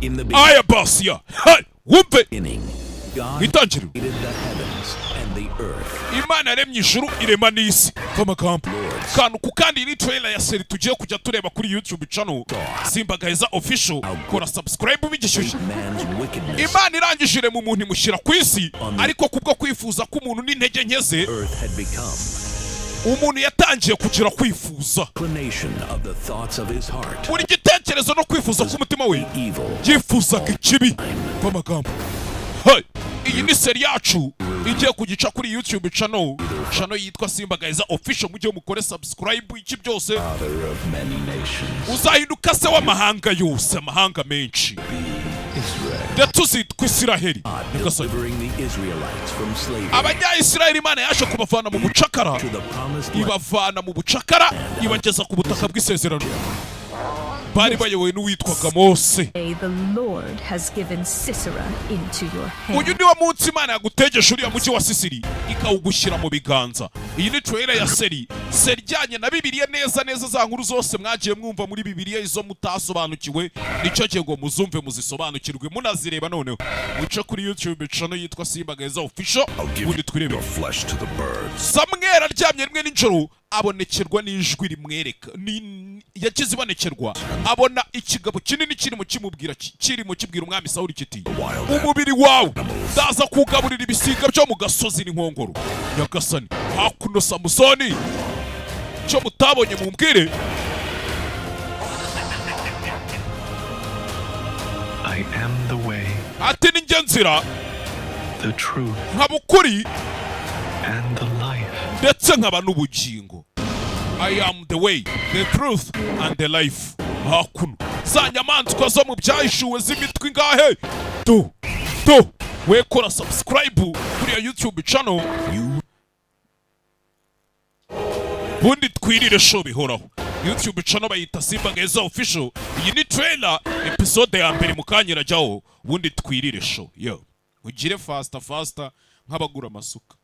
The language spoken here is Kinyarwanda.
In the Aya basiya. Hey, wumve. beginning, God Mwitangiriro created the heavens and the earth. Imana yaremye ijuru, irema n'isi. Amagambo kantu ku kandi. Iyi ni trailer ya série tugiye kujya tureba kuri YouTube channel Simba Gaheza Official. Kora subscribe bigishyushye. Man's wickedness Imana irangije irema umuntu, imushyira ku isi, ariko kubwo kwifuza k'umuntu n'intege nke ze, earth had become umuntu yatangiye kugira kwifuza. Inclination of the thoughts of his heart. Buri gitekerezo no kwifuza k'umutima we Evil. yifuzaga ikibi. Amagambo. Hey, iyi ni série yacu igiye kugica kuri YouTube channel yitwa Simba Gaheza Official. Mujye mukore subscribe, iki byose. Father of many nations. Uzahinduka se w'amahanga yose, amahanga menshi, Israel. ndetse uzitwa Isiraheli. Nyagasani. Delivering the Israelites from slavery Abanyayisiraheli Imana yaje kubavana mu bucakara, to the promised land. ibavana mu bucakara, ibageza ku butaka bw'isezerano. Bari bayobowe n'uwitwaga Mose. Day the Lord has given Sisera into your hand. Uyu niwo munsi Imana yagutegesha uriya mujyi wa Sisiri, ikawugushyira mu biganza. Iyi ni trailer ya série ijyanye na Bibiliya neza neza. Za nkuru zose mwagiye mwumva muri Bibiliya, izo mutasobanukiwe, nicyo gihe ngo muzumve, muzisobanukirwe, munazireba. Noneho muce kuri YouTube channel yitwa Simba Gaheza Official, ubundi twirebe. Your flesh to the birds. Samweli aryamye rimwe nijoro, abonekerwa n'ijwi rimwereka yagize ibonekerwa, abona ikigabo kinini kirimo kimubwira, kirimo kibwira umwami Sawuli kiti: "Umubiri wawe ndaza kugaburira ibisiga byo mu gasozi n'inkongoro." Nyagasani. Hakuno Samusoni, cyo mutabonye mumbwire. I am the way, Ati: "Ni njye nzira, the truth, nkaba ukuri, and the life. ndetse nkaba n'ubugingo." I am the way, the truth and the life. Hakuno za nyamaswa zo mu Byahishuwe z'imitwe ingahe? Tu tu we, kora subscribe kuri ya YouTube channel, ubundi twirire show bihoraho. YouTube channel bayita Simba Geza Official. Iyi ni trailer, episode ya mbere mu kanya irajyaho, ubundi twirire show. Yo, ugire faster faster nk'abagura amasuka.